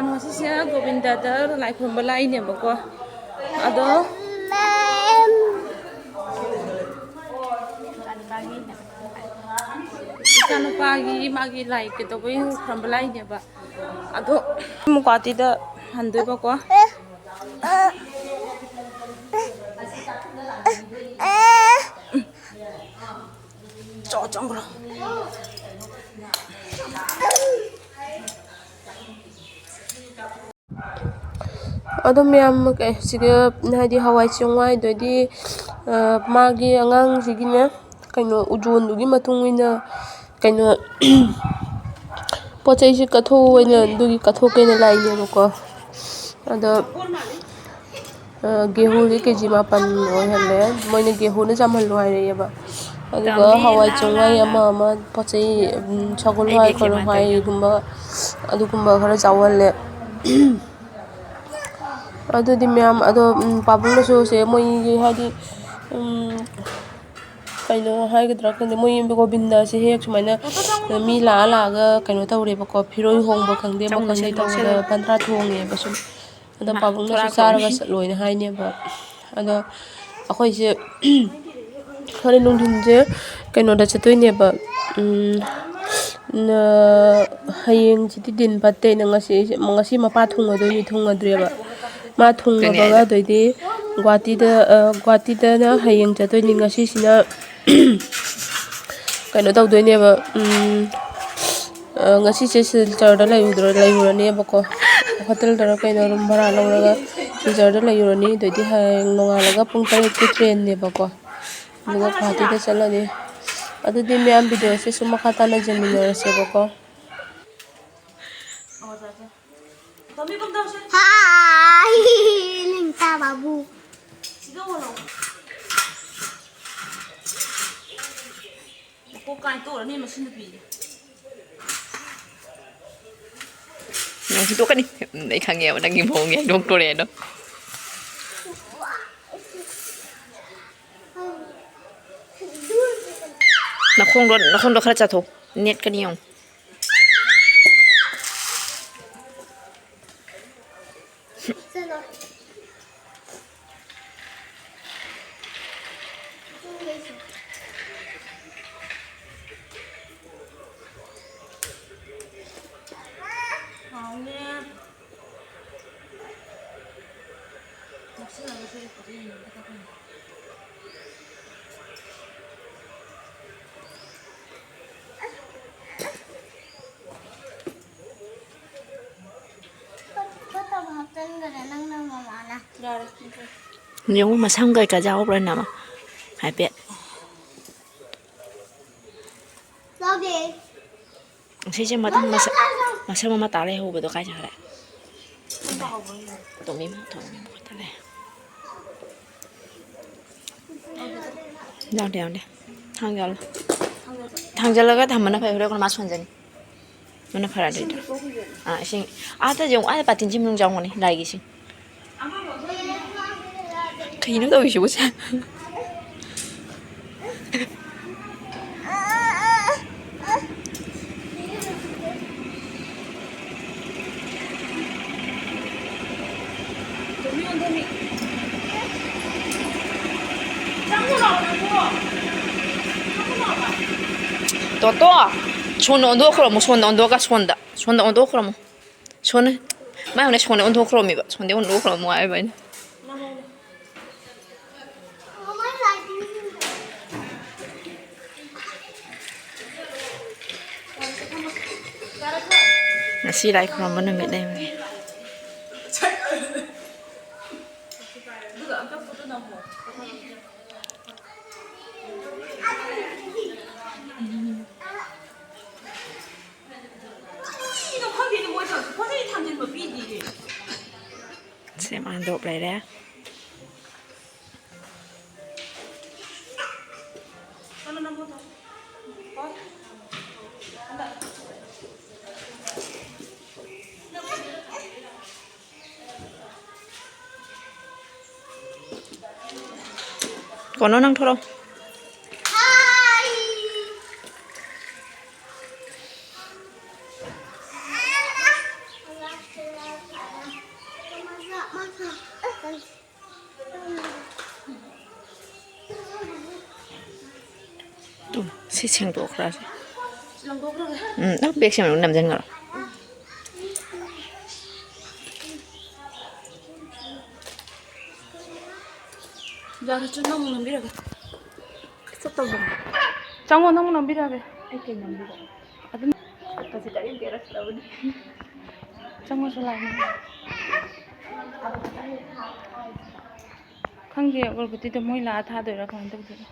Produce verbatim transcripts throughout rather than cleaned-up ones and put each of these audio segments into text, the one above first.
ꯉꯁꯤꯁꯦ ꯒꯣꯕꯤꯟꯗꯗ ꯂꯥꯏ ꯈꯨꯔꯨꯝꯕ ꯂꯥꯛꯏꯅꯦꯕꯀꯣ꯫ ꯑꯗꯣ ꯏꯆꯥꯅꯨꯄꯥꯒꯤ ꯃꯥꯒꯤ ꯂꯥꯏ ꯀꯩꯗꯧꯕꯩ ꯈꯨꯔꯨꯝꯕ ꯂꯥꯛꯏꯅꯦꯕ꯫ ꯑꯗꯣ ꯒꯨꯍꯥꯇꯤꯗ ꯍꯟꯗꯣꯏꯕꯀꯣ꯫ ꯆꯣ, ꯆꯪꯈ꯭ꯔꯣ꯫ ꯑꯗꯣ ꯃꯌꯥꯝ, ꯀꯩ, ꯁꯤꯒ, ꯍꯥꯏꯗꯤ, ꯍꯋꯥꯏ ꯆꯦꯡꯋꯥꯏꯗꯨꯗꯤ, ꯑ, ꯃꯥꯒꯤ ꯑꯉꯥꯡꯁꯤꯒꯤꯅꯦ, ꯀꯩꯅꯣ, ꯎꯖꯣꯟꯗꯨꯒꯤ ꯃꯇꯨꯡ ꯏꯟꯅ, ꯀꯩꯅꯣ, ꯄꯣꯠ ꯆꯩꯁꯦ ꯀꯠꯊꯣꯛꯑꯣꯅ, ꯑꯗꯨꯒꯤ ꯀꯠꯊꯣꯛꯀꯦꯅ ꯂꯥꯛꯏꯅꯦꯕꯀꯣ꯫ ꯑꯗꯣ, ꯑ, ꯒꯦꯍꯨꯗꯤ ꯀꯦ ꯖꯤ ꯃꯥꯄꯟ ꯑꯣꯏꯍꯜꯂꯦ꯫ ꯃꯣꯏꯅ ꯒꯦꯍꯨꯅ ꯆꯥꯝꯍꯜꯂꯣ ꯍꯥꯏꯔꯛꯑꯦꯕ꯫ ꯑꯗꯨꯒ ꯍꯋꯥꯏ ꯆꯦꯡꯋꯥꯏ ꯑꯃ ꯑꯃ, ꯄꯣꯠ ꯆꯩ, ꯎꯝ, ꯁꯒꯣꯜ ꯍꯋꯥꯏ, ꯀꯣꯂꯣ ꯍꯋꯥꯏꯒꯨꯝꯕ, ꯑꯗꯨꯒꯨꯝꯕ ꯈꯔ ꯆꯥꯎꯍꯜꯂꯦ꯫ ꯑꯗꯨꯗꯤ ꯃꯌꯥꯝ, ꯑꯗꯣ, ꯎꯝ, ꯄꯥꯕꯨꯡꯅꯁꯨ ꯁꯦ ꯃꯣꯏꯒꯤ, ꯍꯥꯏꯗꯤ, ꯎꯝ, ꯀꯩꯅꯣ ꯍꯥꯏꯒꯗ꯭ꯔꯥ ꯈꯪꯗꯦ, ꯃꯣꯏ ꯌꯨꯝꯗ ꯒꯣꯕꯤꯟꯗꯁꯦ ꯍꯦꯛ ꯁꯨꯃꯥꯏꯅ ꯃꯤ ꯂꯥꯛꯑ ꯂꯥꯛꯑꯒ ꯀꯩꯅꯣ ꯇꯧꯔꯦꯕꯀꯣ, ꯐꯤꯔꯣꯏ ꯍꯣꯡꯕ ꯈꯪꯗꯦ, ꯑꯃ ꯈꯪꯗꯦ ꯇꯧꯕꯗ ꯄꯟꯊ꯭ꯔꯥ ꯊꯣꯡꯉꯦꯕ ꯁꯨꯝ꯫ ꯑꯗꯣ ꯄꯥꯕꯨꯡꯅꯁꯨ ꯆꯥꯔꯒ ꯆꯠꯂꯣꯏꯅ ꯍꯥꯏꯅꯦꯕ꯫ ꯑꯗꯣ ꯑꯩꯈꯣꯏꯁꯦ ꯍꯣꯔꯦꯟ ꯅꯨꯡꯊꯤꯟꯁꯦ ꯀꯩꯅꯣꯗ ꯆꯠꯇꯣꯏꯅꯦꯕ, ꯎꯝ, ꯅ-, ꯍꯌꯦꯡꯁꯤꯗꯤ ꯗꯤꯟ ꯐꯠꯇꯦꯅ ꯉꯁꯤ, ꯉꯁꯤ ꯃꯄꯥ ꯊꯨꯡꯉꯗꯣꯏꯅꯤ, ꯊꯨꯡꯉꯗ꯭ꯔꯦꯕ꯫ ꯃꯥ ꯊꯨꯡꯉꯕꯒ ꯑꯗꯩꯗꯤ ꯒꯨꯍꯥꯇꯤꯗ, ꯑ, ꯒꯨꯍꯥꯇꯤꯗꯅ ꯍꯌꯦꯡ ꯆꯠꯇꯣꯏꯅꯤ꯫ ꯉꯁꯤꯁꯤꯅ ꯀꯩꯅꯣ ꯇꯧꯗꯣꯏꯅꯦꯕ, ꯎꯝ, ꯑ, ꯉꯁꯤꯁꯦ ꯁꯤꯜꯆꯔꯗ ꯂꯩꯔꯨꯗ꯭ꯔꯣ-, ꯂꯩꯔꯨꯔꯅꯦꯕꯀꯣ꯫ ꯍꯣꯇꯦꯜꯗꯔ ꯀꯩꯅꯣ ꯔꯨꯝ ꯚꯔꯥ ꯂꯧꯔꯒ ꯁꯤꯜꯆꯔꯗ ꯂꯩꯔꯨꯔꯅꯤ꯫ ꯑꯗꯩꯗꯤ ꯍꯌꯦꯡ ꯅꯣꯡꯉꯥꯜꯂꯒ ꯄꯨꯡ ꯇꯔꯦꯠꯀꯤ ꯇ꯭ꯔꯦꯟꯅꯦꯕꯀꯣ꯫ ꯑꯗꯨꯒ ꯒꯨꯍꯥꯇꯤꯗ ꯆꯠꯂꯅꯤ꯫ ꯑꯗꯨꯗꯤ ꯃꯌꯥꯝ ꯚꯤꯗꯤꯑꯣꯁꯦ ꯁꯨꯝ ꯃꯈꯥ ꯇꯥꯅ ꯌꯦꯡꯃꯤꯟꯅꯔꯁꯦꯕꯀꯣ꯫ ꯍꯥꯏ, ꯅꯤꯡꯊꯥ ꯕꯥꯕꯨ꯫ ꯃꯀꯣꯛ ꯀꯥꯏ ꯇꯣꯛꯑꯅꯤ ꯃꯁꯤ ꯅꯨꯄꯤꯁꯦ꯫ ꯅꯪ ꯍꯨꯟꯗꯣꯛꯀꯅꯤ꯫ ꯎꯝ, ꯑꯩ ꯈꯪꯉꯦꯕ ꯅꯪꯒꯤ ꯃꯑꯣꯡ ꯌꯦꯡꯗꯣꯛꯇꯣꯔꯦ ꯑꯗꯣ꯫ ꯅꯈꯣꯡꯗꯣ, ꯅꯈꯣꯡꯗꯣ ꯈꯔ ꯆꯥꯊꯣꯛ꯫ ꯅꯦꯠꯀꯅꯤ ꯌꯦꯡꯉꯨ꯫ ꯌꯦꯡꯉꯨ, ꯃꯁꯝ ꯀꯩꯀꯥ ꯌꯥꯎꯕ꯭ꯔꯥ ꯅꯃ? ꯍꯥꯏꯐꯦꯠ꯫ ꯁꯤꯁꯦ ꯃꯊꯪ ꯃꯁꯝ, ꯃꯁꯝ ꯑꯃ ꯇꯥ ꯂꯩꯍꯧꯕꯗꯣ ꯀꯥꯏ ꯆꯠꯈ꯭ꯔꯦ? ꯇꯣꯝꯕꯤ ꯑꯃ ꯊꯣꯛꯑꯒ ꯂꯩ꯫ ꯌꯥꯎꯗꯦ, ꯌꯥꯎꯗꯦ꯫ ꯊꯥꯡ ꯌꯥꯜꯂꯣ꯫ ꯊꯥꯡꯖꯜꯂꯒ ꯊꯝꯕꯅ ꯐꯩ, ꯍꯣꯔꯦꯟ ꯀꯣꯟꯅ ꯃꯥ ꯁꯣꯟꯖꯅꯤ꯫ ꯃꯅ ꯐꯔꯗꯣꯏꯗꯣ꯫ ꯑꯥ, ꯏꯁꯤꯡ ꯑꯥꯗ ꯌꯦꯡꯉꯨ, ꯑꯥꯗ ꯕꯥꯇꯤꯟꯁꯤ ꯃꯅꯨꯡ ꯆꯪꯉꯨꯅꯤ, ꯂꯥꯏꯒꯤ ꯏꯁꯤꯡ꯫ ꯀꯩꯅꯣ ꯇꯧꯔꯤꯁꯤꯕꯨ ꯁꯦ? ꯇꯣꯇꯣ, ꯁꯣꯟꯗ ꯑꯣꯟꯊꯣꯛꯈ꯭ꯔꯣ ꯑꯃꯨꯛ, ꯁꯣꯟꯗ ꯑꯣꯟꯊꯣꯛꯑꯒ ꯁꯣꯟꯗ, ꯁꯣꯟꯗ ꯑꯣꯟꯊꯣꯛꯈ꯭ꯔꯣ ꯑꯃꯨꯛ꯫ ꯁꯣꯟꯅ, ꯃꯥꯏ ꯍꯧꯅ ꯁꯣꯟꯗ ꯑꯣꯟꯊꯣꯛꯈ꯭ꯔꯣꯃꯤꯕ, ꯁꯣꯟꯗ ꯑꯣꯟꯊꯣꯛꯈ꯭ꯔꯣꯃꯨ ꯍꯥꯏꯕ ꯑꯩꯅ꯫ ꯉꯁꯤ ꯂꯥꯏ ꯈꯨꯔꯨꯝꯕ ꯅꯨꯃꯤꯠ ꯂꯩꯕꯅꯦ꯫ ꯁꯦ, ꯃꯥ ꯗ꯭ꯔꯣꯞ ꯂꯩꯔꯦ꯫ ꯀꯣꯅꯣ, ꯅꯪ ꯊꯣꯔꯛꯑꯣ꯫ ꯇꯨ, ꯁꯤ ꯁꯦꯡꯗꯣꯛꯈ꯭ꯔꯁꯦ꯫ ꯎꯝ, ꯅꯪ ꯕꯦꯛꯁꯦ ꯃꯅꯨꯡ ꯅꯝꯁꯤꯟꯈ꯭ꯔꯣ꯫ ꯌꯥꯔꯁꯨ ꯅꯪ ꯅꯝꯕꯤꯔꯒꯦ꯫ ꯈꯤꯇ ꯇꯧꯗꯕꯅꯦ꯫ ꯆꯪꯉꯣ, ꯅꯪ ꯅꯝꯕꯤꯔꯒꯦ꯫ ꯑꯩ ꯀꯩ ꯅꯝꯕꯤꯔꯒꯦ? ꯑꯗꯨꯝ ꯈꯨꯠꯀꯁꯦ ꯀꯔꯤꯝ ꯀꯦꯔꯛꯇ꯭ꯔꯕꯅꯤ꯫ ꯆꯪꯉꯣꯁꯨ ꯂꯥꯛꯑꯦ꯫ ꯈꯪꯗꯦ, ꯑꯒꯔꯕꯇꯤꯗꯣ ꯃꯣꯏ ꯂꯥꯛꯑ ꯊꯥꯗꯣꯏꯔꯥ ꯀꯃꯥꯏꯅ ꯇꯧꯗꯣꯏꯅꯣ?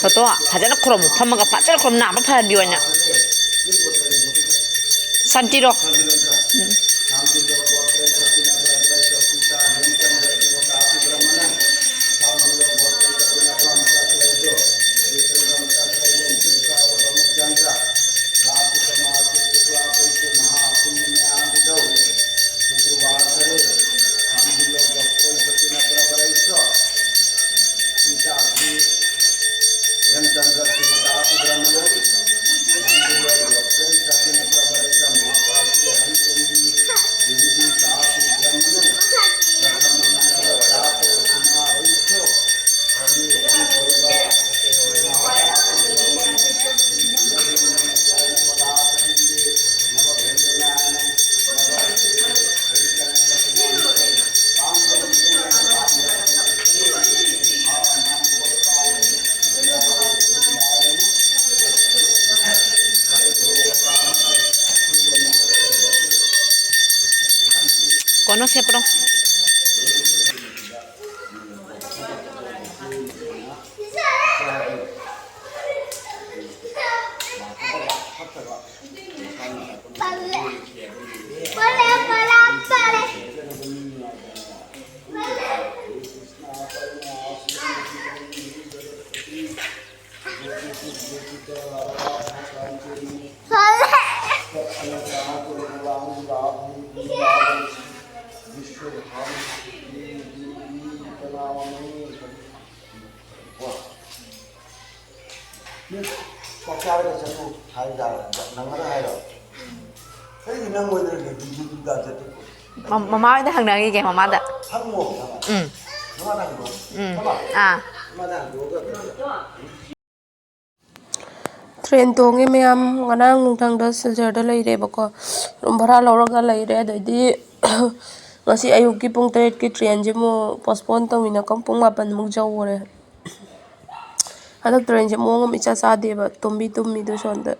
ꯐꯣꯇꯣ ꯐꯖꯅ ꯈꯨꯔꯨꯝꯃꯨ, ꯐꯝꯃꯒ ꯐꯖꯅ ꯈꯨꯔꯨꯝ, ꯅꯥꯕ ꯐꯍꯟꯕꯤꯌꯣꯅ꯫ ꯁꯥꯟꯇꯤꯔꯣ꯫ ꯎꯝ꯫ Conoce pro. ꯆꯥꯛ ꯆꯥꯔꯒ ꯆꯠꯂꯨ ꯍꯥꯏꯕ ꯌꯥꯔꯣꯏ꯫ ꯅꯪꯉꯔꯣꯏ ꯍꯥꯏꯔꯣ? ꯑꯩꯗꯤ ꯅꯪꯉꯣꯏꯗ꯭ꯔꯗꯤ ꯗꯨꯗꯨ ꯗꯨꯗꯥ ꯆꯠꯇꯣꯏ ꯄꯣꯠ꯫ ꯃ-, ꯃꯃꯥ ꯍꯣꯏꯗ ꯍꯪꯅꯈꯤꯒꯦ, ꯃꯃꯥꯗ꯫ ꯍꯪꯉꯣ, ꯅꯃꯥ꯫ ꯎꯝ꯫ ꯅꯃꯥꯗ ꯍꯪꯉꯣ꯫ ꯎꯝ꯫ ꯅꯃꯥ꯫ ꯑꯥ꯫ ꯅꯃꯥꯗ ꯍꯪꯗꯣꯛꯑꯒ ꯇ꯭ꯔꯦꯟ ꯇꯣꯡꯉꯦ ꯃꯌꯥꯝ꯫ ꯉꯔꯥꯡ ꯅꯨꯡꯗꯥꯡꯗ ꯁꯤꯜꯆꯔꯗ ꯂꯩꯔꯦꯕꯀꯣ꯫ ꯔꯨꯝ ꯚꯔꯥ ꯂꯧꯔꯒ ꯂꯩꯔꯦ꯫ ꯑꯗꯩꯗꯤ ꯉꯁꯤ ꯑꯌꯨꯛꯀꯤ ꯄꯨꯡ ꯇꯔꯦꯠꯀꯤ ꯇ꯭ꯔꯦꯟꯁꯦ ꯑꯃꯨꯛ ꯄꯣꯁꯄꯣꯟ ꯇꯧꯅꯤꯅ ꯀꯝ-, ꯄꯨꯡ ꯃꯥꯄꯟꯃꯨꯛ ꯌꯧꯈꯔꯦ꯫ ꯍꯟꯗꯛ ꯇ꯭ꯔꯦꯟꯁꯦ ꯃꯑꯣꯡ ꯑꯃ ꯏꯆꯥ ꯆꯥꯗꯦꯕ꯫ ꯇꯨꯝꯕꯤ ꯇꯨꯝꯃꯤꯗꯨ ꯁꯣꯝꯗ꯫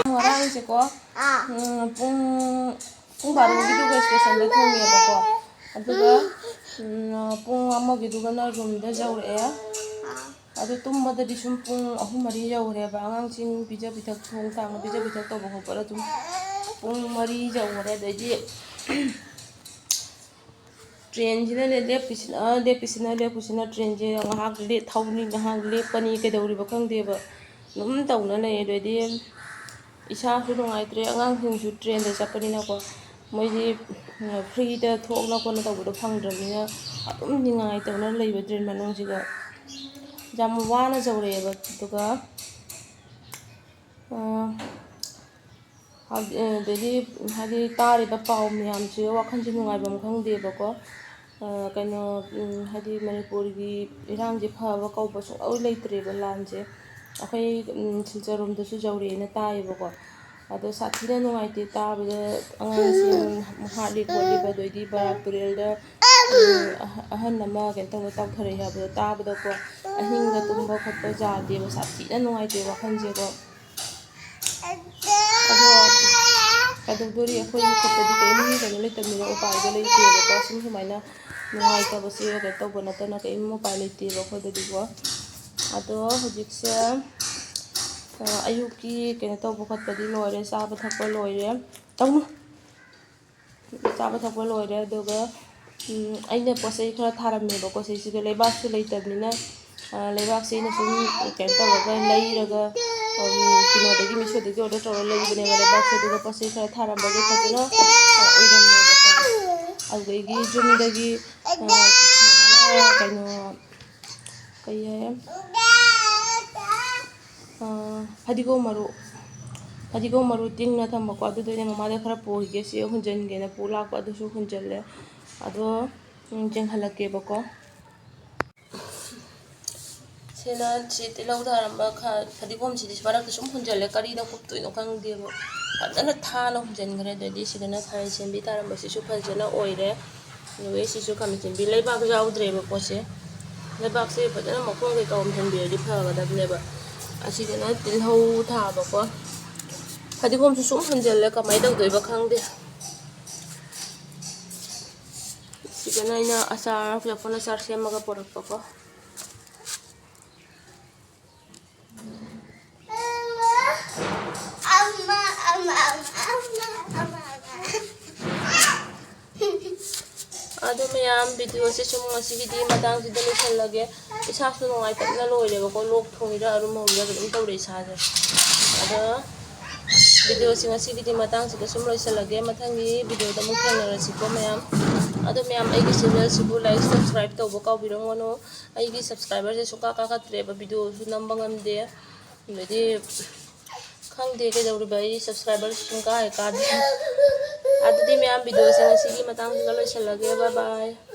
ꯉꯔꯥꯡꯁꯦꯀꯣ, ꯎꯝ, ꯄꯨꯡ ꯄꯨꯡ ꯕꯥꯔꯣꯒꯤꯗꯨꯒ ꯁ꯭ꯇꯦꯁꯟꯗ ꯊꯨꯡꯉꯦꯕꯀꯣ꯫ ꯑꯗꯨꯒ, ꯎꯝ, ꯄꯨꯡ ꯑꯃꯒꯤꯗꯨꯒꯅ ꯔꯨꯝꯗ ꯌꯧꯔꯛꯑꯦ꯫ ꯑꯗꯨ ꯇꯨꯝꯕꯗꯗꯤ ꯁꯨꯝ ꯄꯨꯡ ꯑꯍꯨꯝ ꯃꯔꯤ ꯌꯧꯔꯦꯕ꯫ ꯑꯉꯥꯡꯁꯤꯡ ꯄꯤꯖ ꯄꯤꯊꯛ, ꯊꯣꯡ ꯊꯥꯛꯅ ꯄꯤꯖ ꯄꯤꯊꯛ ꯇꯧꯕ ꯈꯣꯠꯄꯗ ꯑꯗꯨꯝ ꯄꯨꯡ ꯃꯔꯤ ꯌꯧꯔꯦ꯫ ꯑꯗꯩꯗꯤ ꯇ꯭ꯔꯦꯟꯁꯤꯅꯅꯦ ꯂꯦꯞꯄꯤꯁꯤꯅ, ꯂꯦꯞꯄꯤꯁꯤꯅ, ꯂꯦꯞꯄꯤꯁꯤꯅ꯫ ꯇ꯭ꯔꯦꯟꯁꯦ ꯉꯥꯏꯍꯥꯛ ꯂꯦꯞ-, ꯊꯧꯅꯤ, ꯉꯥꯏꯍꯥꯛ ꯂꯦꯞꯄꯅꯤ, ꯀꯩꯗꯧꯔꯤꯕ ꯈꯪꯗꯦꯕ꯫ ꯑꯗꯨꯝ ꯇꯧꯅ ꯂꯩ꯫ ꯑꯗꯩꯗꯤ ꯏꯁꯥꯁꯨ ꯅꯨꯡꯉꯥꯏꯇ꯭ꯔꯦ, ꯑꯉꯥꯡꯁꯤꯡꯁꯨ ꯇ꯭ꯔꯦꯟꯗ ꯆꯠꯄꯅꯤꯅꯀꯣ, ꯃꯣꯏꯗꯤ, ꯎꯝ, ꯐ꯭ꯔꯤꯗ ꯊꯣꯛꯅ ꯈꯣꯠꯅ ꯇꯧꯕꯗꯣ ꯐꯪꯗ꯭ꯔꯕꯅꯤꯅ ꯑꯗꯨꯝ ꯅꯤꯡꯉꯥꯏ ꯇꯧꯅ ꯂꯩꯕ ꯇ꯭ꯔꯦꯟ ꯃꯅꯨꯡꯁꯤꯗ꯫ ꯌꯥꯝ ꯋꯥꯅ ꯌꯧꯔꯛꯑꯦꯕ꯫ ꯑꯗꯨꯒ, ꯑ, ꯍꯥꯏꯗꯤ, ꯑꯗꯩꯗꯤ ꯍꯥꯏꯗꯤ ꯇꯥꯔꯤꯕ ꯄꯥꯎ ꯃꯌꯥꯝꯁꯤꯒ ꯋꯥꯈꯜꯁꯦ ꯅꯨꯡꯉꯥꯏꯐꯝ ꯈꯪꯗꯦꯕꯀꯣ꯫ ꯑ, ꯀꯩꯅꯣ, ꯎꯝ, ꯍꯥꯏꯗꯤ ꯃꯅꯤꯄꯨꯔꯒꯤ ꯏꯔꯥꯡꯁꯦ ꯐꯕ ꯀꯧꯕ ꯁꯨꯡꯂꯧ ꯂꯩꯇ꯭ꯔꯦꯕ ꯂꯥꯟꯁꯦ꯫ ꯑꯩꯈꯣꯏ, ꯎꯝ, ꯁꯤꯜꯆꯔ ꯔꯣꯝꯗꯁꯨ ꯌꯧꯔꯦꯅ ꯇꯥꯏꯌꯦꯕꯀꯣ꯫ ꯑꯗꯣ ꯁꯥꯊꯤꯅ ꯅꯨꯡꯉꯥꯏꯇꯦ ꯇꯥꯕꯗ꯫ ꯑꯉꯥꯡꯁꯤꯡ ꯍꯥꯠꯂꯤ ꯈꯣꯠꯂꯤꯕ, ꯑꯗꯩꯗꯤ ꯕꯔꯥꯛ ꯇꯨꯔꯦꯜꯗ, ꯎꯝ, ꯑꯍ-, ꯑꯍꯟ ꯑꯃ ꯀꯩꯅꯣ ꯇꯧꯕ ꯇꯥꯎꯊꯔꯛꯑꯦ ꯍꯥꯏꯕꯗꯣ ꯇꯥꯕꯗꯀꯣ, ꯑꯍꯤꯡꯒ ꯇꯨꯝꯕ ꯈꯣꯠꯄ ꯌꯥꯗꯦꯕ꯫ ꯁꯥꯊꯤꯅ ꯅꯨꯡꯉꯥꯏꯇꯦ ꯋꯥꯈꯜꯁꯦꯀꯣ꯫ ꯑꯗꯣ ꯀꯩꯗꯧꯗꯣꯔꯤ, ꯑꯩꯈꯣꯏꯒꯤ ꯈꯨꯠꯇꯗꯤ ꯀꯔꯤꯝ ꯀꯩꯅꯣ ꯂꯩꯇꯕꯅꯤꯅ ꯎꯄꯥꯏꯗꯣ ꯂꯩꯇꯦꯕꯀꯣ꯫ ꯁꯨꯝ ꯁꯨꯃꯥꯏꯅ ꯅꯨꯡꯉꯥꯏꯇꯕꯁꯦ ꯀꯩꯅꯣ ꯇꯧꯕ ꯅꯠꯇꯅ ꯀꯔꯤꯝ ꯎꯄꯥꯏ ꯂꯩꯇꯦꯕ ꯑꯩꯈꯣꯏꯗꯗꯤꯀꯣ꯫ ꯑꯗꯣ ꯍꯧꯖꯤꯛꯁꯦ, ꯑ, ꯑꯌꯨꯛꯀꯤ ꯀꯩꯅꯣ ꯇꯧꯕ ꯈꯣꯠꯄꯗꯤ ꯂꯣꯏꯔꯦ, ꯆꯥꯕ ꯊꯛꯄ ꯂꯣꯏꯔꯦ꯫ ꯇꯧꯅꯨ꯫ ꯆꯥꯕ ꯊꯛꯄ ꯂꯣꯏꯔꯦ꯫ ꯑꯗꯨꯒ, ꯎꯝ, ꯑꯩꯅ ꯄꯣꯠ ꯆꯩ ꯈꯔ ꯊꯥꯔꯝꯃꯦꯕꯀꯣ ꯁꯤꯁꯤꯗ, ꯂꯩꯕꯥꯛꯁꯨ ꯂꯩꯇꯕꯅꯤꯅ, ꯑ, ꯂꯩꯕꯥꯛꯁꯦ ꯑꯩꯅ ꯁꯨꯝ ꯀꯩꯅꯣ ꯇꯧꯔꯒ ꯂꯩꯔꯒ, ꯎꯝ, ꯀꯩꯅꯣꯗꯒꯤ, ꯃꯤꯁꯣꯗꯒꯤ order ꯇꯧꯔꯒ ꯂꯩꯕꯅꯦꯕ ꯂꯩꯕꯥꯛꯁꯦ꯫ ꯑꯗꯨꯒ ꯄꯣꯠ ꯆꯩ ꯈꯔ ꯊꯥꯔꯝꯕꯒꯤ ꯐꯖꯅ, ꯑ, ꯑꯣꯏꯔꯝꯃꯦꯕꯀꯣ꯫ ꯑꯗꯨꯗꯒꯤ ꯌꯨꯝꯗꯒꯤ, ꯑ, ꯀꯩꯅꯣ, ꯀꯩ ꯍꯥꯏ, ꯑ, ꯐꯗꯤꯒꯣꯝ ꯃꯔꯨ, ꯐꯗꯤꯒꯣꯝ ꯃꯔꯨ ꯇꯤꯡꯅ ꯊꯝꯕꯀꯣ, ꯑꯗꯨꯗꯣ ꯑꯩꯅ ꯃꯃꯥꯗ ꯈꯔ ꯄꯨꯈꯤꯒꯦ, ꯁꯤ ꯍꯨꯟꯖꯟꯒꯦꯅ ꯄꯨ ꯂꯥꯛꯄ, ꯑꯗꯨꯁꯨ ꯍꯨꯟꯖꯜꯂꯦ꯫ ꯑꯗꯣ, ꯎꯝ, ꯌꯦꯡꯍꯜꯂꯛꯀꯦꯕꯀꯣ꯫ ꯁꯤꯅ ꯁꯤ ꯇꯤꯜꯍꯧ ꯊꯥꯔꯝꯕ ꯈ-, ꯐꯗꯤꯒꯣꯝꯁꯤꯗꯤ ꯃꯔꯛꯇ ꯁꯨꯝ ꯍꯨꯟꯖꯜꯂꯦ, ꯀꯔꯤꯗ ꯀꯨꯞꯇꯣꯏꯅꯣ ꯈꯪꯗꯦꯕ꯫ ꯐꯖꯅ ꯊꯥꯅ ꯍꯨꯟꯖꯟꯈ꯭ꯔꯦ꯫ ꯑꯗꯩꯗꯤ ꯁꯤꯗꯅ ꯈꯥꯃꯦꯟ ꯁꯦꯝꯕꯤ ꯊꯥꯔꯝꯕꯁꯤꯁꯨ ꯐꯖꯅ ꯑꯣꯏꯔꯦ꯫ ꯑꯗꯨꯒ ꯁꯤꯁꯨ ꯈꯥꯃꯦꯟ ꯁꯦꯝꯕꯤ, ꯂꯩꯕꯥꯛ ꯌꯥꯎꯗ꯭ꯔꯦꯕ ꯄꯣꯠꯁꯦ꯫ ꯂꯩꯕꯥꯛꯁꯦ ꯐꯖꯅ ꯃꯈꯣꯡ ꯀꯩꯀꯥ ꯍꯨꯟꯖꯟꯕꯤꯔꯗꯤ ꯐꯒꯗꯕꯅꯦꯕ꯫ ꯑꯁꯤꯗꯅ ꯇꯤꯜꯍꯧ ꯊꯥꯕꯀꯣ꯫ ꯐꯗꯤꯒꯣꯝꯁꯨ ꯁꯨꯝ ꯍꯨꯟꯖꯜꯂꯦ, ꯀꯃꯥꯏꯅ ꯇꯧꯗꯣꯏꯕ ꯈꯪꯗꯦ꯫ ꯁꯤꯗꯅ ꯑꯩꯅ ꯑꯆꯥꯔ, ꯌꯥꯄꯣꯟ ꯑꯆꯥꯔ ꯁꯦꯝꯃꯒ ꯄꯨꯔꯛꯄꯀꯣ꯫ ꯑꯗꯣ ꯃꯌꯥꯝ, video ꯁꯦ ꯁꯨꯝ ꯉꯁꯤꯒꯤꯗꯤ ꯃꯇꯥꯡꯁꯤꯗ ꯂꯣꯏꯁꯤꯜꯂꯒꯦ꯫ ꯏꯁꯥꯁꯨ ꯅꯨꯡꯉꯥꯏꯇꯕꯅ ꯂꯣꯏꯔꯦꯕꯀꯣ, ꯂꯣꯛ ꯊꯨꯡꯉꯤꯔꯥ ꯑꯔꯨꯝ ꯍꯧꯔꯤꯔꯥ ꯀꯩꯅꯣꯝ ꯇꯧꯔꯦ ꯏꯁꯥꯁꯦ꯫ ꯑꯗꯣ video ꯁꯦ ꯉꯁꯤꯒꯤꯗꯤ ꯃꯇꯥꯡꯁꯤꯗ ꯁꯨꯝ ꯂꯣꯏꯁꯤꯜꯂꯒꯦ꯫ ꯃꯊꯪꯒꯤ video ꯗ ꯑꯃꯨꯛ ꯊꯦꯡꯅꯔꯁꯤꯀꯣ ꯃꯌꯥꯝ꯫ ꯑꯗꯣ ꯃꯌꯥꯝ, ꯑꯩꯒꯤ channel ꯁꯤꯕꯨ like, subscribe ꯇꯧꯕ ꯀꯥꯎꯕꯤꯔꯝꯒꯅꯨ꯫ ꯑꯩꯒꯤ subscriber ꯁꯦ ꯁꯨꯡꯀꯥ ꯀꯥꯈꯠꯇ꯭ꯔꯦꯕ, video ꯁꯨ ꯅꯝꯕ ꯉꯝꯗꯦ꯫ ꯑꯗꯩꯗꯤ ꯈꯪꯗꯦ ꯀꯩꯗꯧꯔꯤꯕ, ꯑꯩ subscriber ꯁꯨꯡꯀꯥ ꯍꯦꯛ ꯀꯥꯗꯦ꯫ ꯑꯗꯨꯗꯤ ꯃꯌꯥꯝ, video ꯁꯦ ꯉꯁꯤꯒꯤ ꯃꯇꯥꯡꯁꯤꯗ ꯂꯣꯏꯁꯤꯜꯂꯒꯦ꯫ Bye bye꯫